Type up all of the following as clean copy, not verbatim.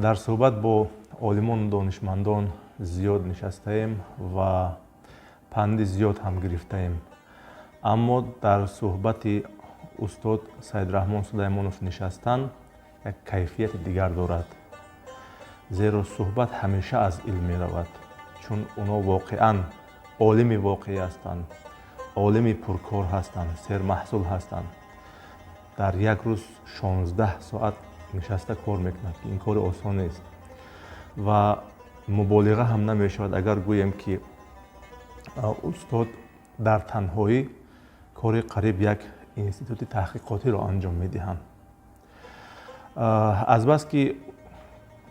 Дар суҳбат бо олимону донишмандон зиёд нишастаем ва панди зиёд ҳам гирифтаем, аммо дар суҳбати устод Саидрахмон Сулаймонов нишастан як кайфияти дигар дорад, зеро суҳбат ҳамеша аз илм меравад, чун оно воқеан олими воқеӣ ҳастанд, олими пуркор ҳастанд, сермаҳсул ҳастанд. Дар як рӯз 16 соат нишаста кор мекунад, ки ин кори осон нест ва муболиға ҳам намешавад, агар гӯем, ки устод дар танҳоӣ кори қариб як институти таҳқиқотиро анҷом медиҳанд. Азбаски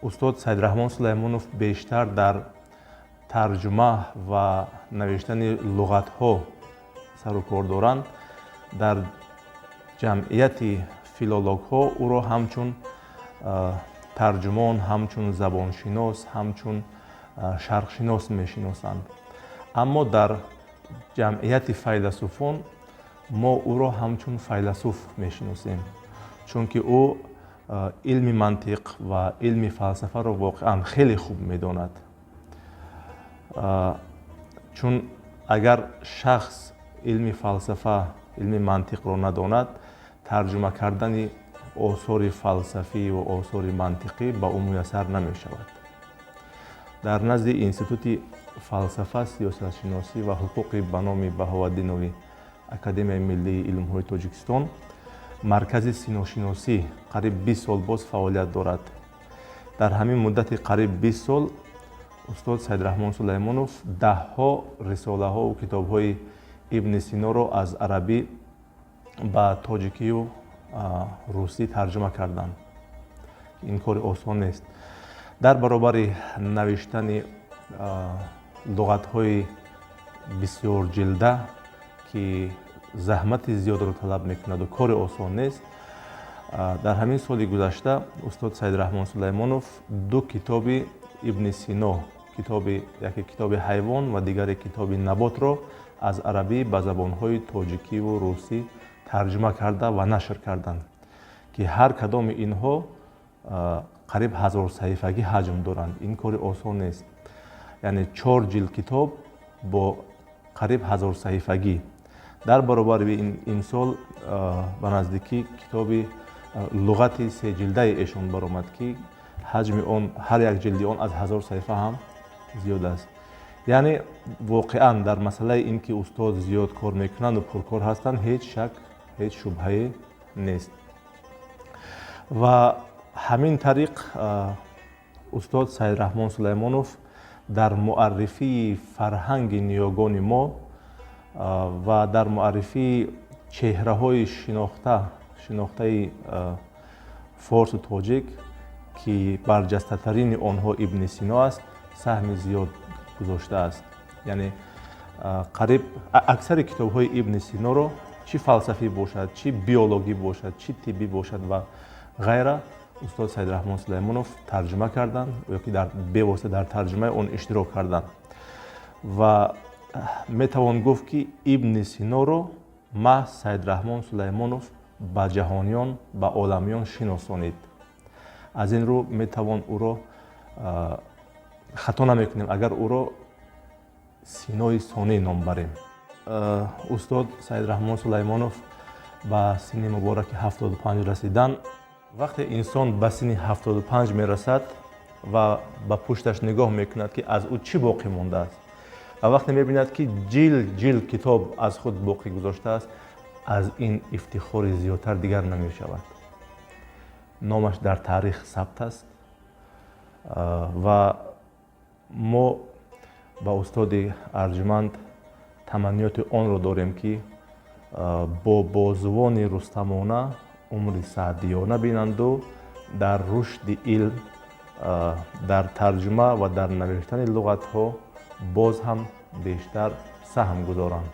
устод Саидрахмон Сулаймонов бештар дар тарҷума ва навиштани луғатҳо сару кор доранд, дар ҷамъияти филологҳо ӯро ҳамчун тарҷумон, ҳамчун забоншинос, ҳамчун шарқшинос мешиносанд, аммо дар ҷамъияти файласуфон мо ӯро ҳамчун файласуф мешиносем, чунки ӯ илми мантиқ ва илми фалсафаро воқеан хеле хуб медонад. Чун агар шахс илми фалсафа, илми мантиқро надонад, тарҷума кардани осори фалсафӣ ва осори мантиқӣ ба ӯ муяссар намешавад. Дар назди Институти фалсафа, сиёсатшиносӣ ва ҳуқуқи ба номи Баҳоваддинови Академияи миллии илмҳои Тоҷикистон Маркази синошиносӣ қариб 20 сол боз фаъолият дорад. Дар ҳамин муддати қариб 20 сол устод Саидрахмон Сулаймонов даҳҳо рисолаҳову китобҳои Ибни Синоро аз арабӣ ба тоҷикию русӣ тарҷума карданд. Ин кори осон нест. Дар баробари навиштани луғатҳои бисёрҷилда, ки заҳмати зиёдро талаб мекунаду кори осон нест, дар ҳамин соли гузашта устод Саидрахмон Сулаймонов ду китоби Ибни Сино, китоби яке китоби «Ҳайвон» ва дигаре китоби «Наботро» аз арабӣ ба забонҳои тоҷикиву русӣ тарҷума карда ва нашр карданд, ки ҳар кадоми инҳо қариб 1000 саҳифагӣ ҳаҷм доранд. Ин кори осон нест, яъне чор ҷилд китоб бо қариб 1000 саҳифагӣ. Дар баробари ин, имсол ба наздикӣ китоби луғати сеҷилдаи эшон баромад, ки ҳаҷми он, ҳар як ҷилди он аз 1000 саҳифа ҳам зиёд аст. Яъне воқеан дар масъалаи ин ки устод зиёд кор мекунанду пуркор ҳастанд, ҳеҷ шак, ҳеҷ шубҳае нест. Ва ҳамин тариқ устод Саидрахмон Сулаймонов дар муаррифии фарҳанги ниёгони мо ва дар муаррифии чеҳраҳои шинохтаи форсу тоҷик, ки барҷастатарини онҳо Ибни Сино аст, саҳми зиёд гузоштааст. Яъне қариб аксари китобҳои Ибни Синоро, чӣ фалсафӣ бошад, чӣ биологӣ бошад, чӣ тиббӣ бошад ва ғайра, устод Саидрахмон Сулаймонов тарҷума карданд ё ки бевосита дар тарҷумаи он иштирок карданд. Ва метавон гуфт, ки Ибни Синоро маҳз Саидрахмон Сулаймонов ба ҷаҳониён, ба оламиён шиносонид. Аз ин рӯ метавон ӯро, хато намекунем, агар ӯро Синои Сонӣ ном барем. Устод Саидрахмон Сулаймонов ба синни мубораки 75 расидан. Вақте инсон ба синни 75 мерасад ва ба пушташ нигоҳ мекунад, ки аз ӯ чӣ боқӣ мондааст, ва вақте мебинад, ки ҷилд ҷилд китоб аз худ боқӣ гузоштааст, аз ин ифтихори зиёдтар дигар намешавад. Номаш дар таърих сабт аст ва мо ба устоди арҷуманд таманниёти онро дорем, ки бо бозувони рустамона умри саъдиёна бинанду дар рушди илм, дар тарҷума ва дар навиштани луғатҳо боз ҳам бештар саҳм гузоранд.